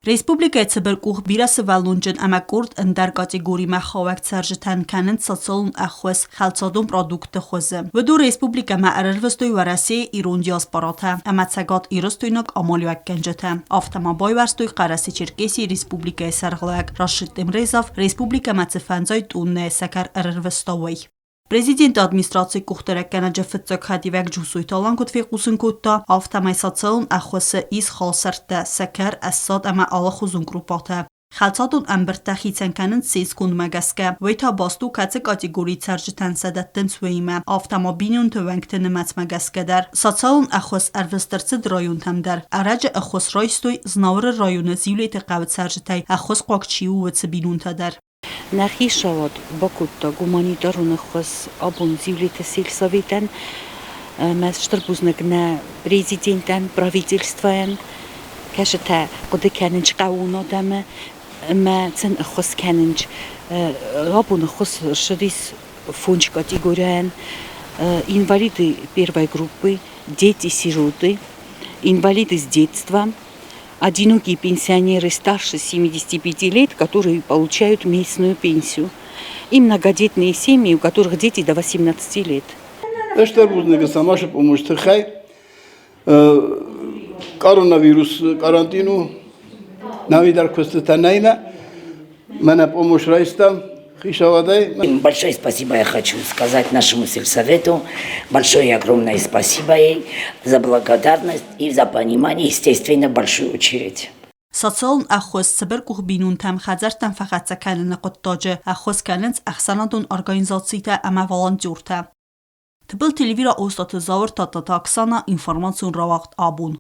Республикӕйы цыбыркъух бирӕсывӕллонджын ӕмӕ къорд ӕндӕр категоримӕ хауӕг цӕрджытӕн кӕнынц социалон ӕххуыс хӕлцадон продуктты хуызы. Уыдон республикӕмӕ ӕрӕрвыстой Уӕрӕсейы ирон диаспоратӕ ӕмӕ Цӕгат Ирыстойнаг амалиуӕггӕнджытӕ. Афтӕ ма байуӕрстой Хъӕрӕсе-Черкесийы республикӕйы сӕргълӕууӕг Рашид Темрезов республикӕмӕ цы фӕндзай тоннӕйы сӕкӕр ӕрӕрвыста, уый. Президенты администрацийы къухдарӕггӕнӕджы фыццаг хӕдивӕг Джусойты Алан куыд фехъусын кодта, афтӕмӕй социалон ӕххуысы ис халсӕрттӕ, сӕкӕр, ӕссад ӕмӕ алыхуызон крупатӕ. Хӕлцадон ӕмбырдтӕ хицӕн кӕнынц се скондмӕ гӕсгӕ, уый та баст у кӕцы категорийы цӕрджытӕн сӕ дӕттынц, уыимӕ, афтӕ ма бинонты уӕнгты нымӕцмӕ гӕсгӕ дӕр. Социалон ӕххуыс ӕрвыст ӕрцыд районтӕм дӕр. Ӕрӕджы ӕххуыс райстой Знауыры районы Зиулеты хъӕуы цӕрджытӕй ӕххуысхъуаг чи у, уыцы бинонтӕ дӕр. Нӕ хицауад бакодта гуманитарон ӕххуыс абон Зиулеты сельсоветӕн ӕмӕ стыр бузныг нӕ президентӕн, правительствойӕн, кӕцытӕ хъуыды кӕнынц хъӕууон адӕмы ӕмӕ сын ӕххуыс кӕнынц. Абон ӕххуыс ссыдис фондз категорийӕн: инвалиды первой группы, дети-сироты, инвалиды с детства, одинокие пенсионеры старше 75 лет, которые получают местную пенсию, и многодетные семьи, у которых дети до 18 лет. Стыр бузныг Самашы помощь тыххӕй. Коронавирус карантин у, нӕуи куыстытӕ нӕймӕ. Мӕнӕ помощь райстам хицауадӕй. Большое спасибо я хочу сказать нашему сельсовету. Большое и огромное спасибо ей за благодарность и за понимание, естественно, большую очередь. Социалон ӕххуыс цыбыркъух бинонтӕм хӕдзӕрттӕм фӕхӕццӕ кӕныны хъуыддаджы ӕххуыс кӕнынц ӕхсӕнадон организацитӕ ӕмӕ волонтертӕ. Тыбылты Эльвира Остъаты Зауыр, Тадтаты Оксана, информацион рауагъд Абон.